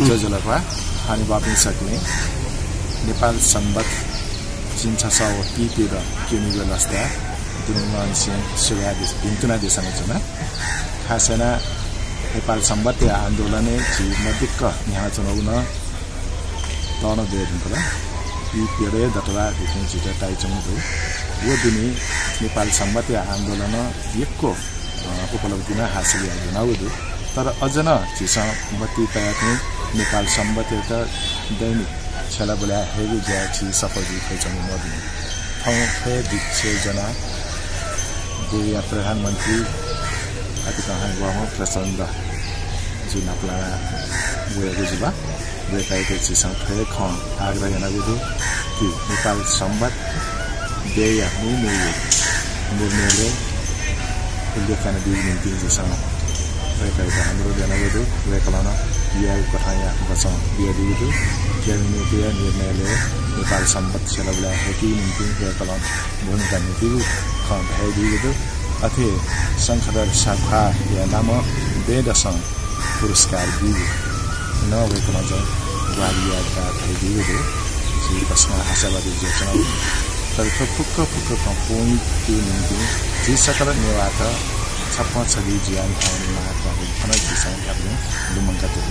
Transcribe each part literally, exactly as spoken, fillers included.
ज्वजलपा, हनेबहःपिं सकलें नेपाल संवत् झिंछसः व पीप्यदँ क्यनीगु लसताय् दुनुगलंनिसें सुभाय् दे-, भिन्तुना देछानाच्वना। खास यानाः नेपाल संवत्‌या आन्दोलनय् झी मदिक्क न्ह्यानाच्वनागु नं तःधंगु दु धुंकल। पीप्यदँया दतबा धइथें झीत ताइच्वंगु दु। व दुने नेपाल संवत्‌या आन्दोलनं यक्व, अ, उपलब्धि नं हासिल यानागु दु। तर अझ नं झीसं मतिइ तयाः थें नेपाल संवत्‌यात दैनिक छ्यला बुलाय् हयेगु ज्याय् झी सफल जुइ फइच्वंगु मदुनि। थौं थ्वया दृश्य ज्वनाः बुया प्रधानमन्त्री अतिकं हनेबहःम्ह प्रचण्ड जु नापलानाः वयागु जुल। वय्कःयात झीसं थ्व हे खँ आग्रह यानागु दु कि नेपाल संवत् व्ययया मू मू निर्णयलय् उल्लेख यानादीगु निंतिं झीसं वय्कःयात अनुरोध यानागु दु। वय्कलं नं यायेगु कथंया बचं बियादीगु दु। क्याबिनेटया निर्णयलय् नेपाल संवत् छ्यला बुलाय् हयेकेगु निंतिं वय्कलं भूमिका न्ह्याकीगु खँ धयादीगु दु। अथे शंखधर साख्वाःया नामं दँय्‌दसं पुरस्कार बीगु नं वय्कलं चाहिँ ग्वाहालि याये धकाः धयादीगु दु। झी तसकं आशावादी जुयाच्वनागु। तर थ्व फुक्क फुक्क खँ पूवंकेगु निंतिं झी सकल नेवाःत छप्पँ छधी जुयाः म्ये थानावनेमाः धकाः थन झीसं थःपिं लुमंका दु।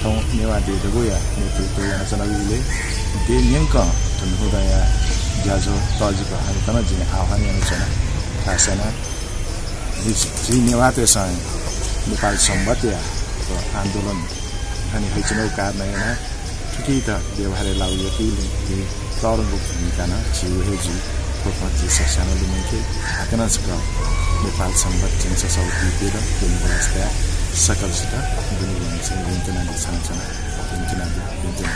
थौं नेवाः देय् दबूया नेतृत्व यानाच्वनागु इलय् देय् न्यंकं थ्व न्हूदँया ज्याझ्वः तःजिक हनेत नं जिं आह्वान यानाच्वना। खास यानाः झी, झी नेवाःतय्सं नेपाल संवत्‌या आन्दोलन थन हइच्वनागु कारणं यानाः थुकियात व्यवहारय् लागू याकेगु निंतिं तःधंगु भूमिका नं झीगु हे जुइ। थ्व खँ झीसं स्यानाः लुमंके। हाकनं छकः नेपाल संवत् झिंछसः व पीप्यदँ क्यनीगु लसताय् सकलसित दुनुगलंनिसें भिन्तुना देछानाच्वना। भिन्तुना दु, भिन्तुना।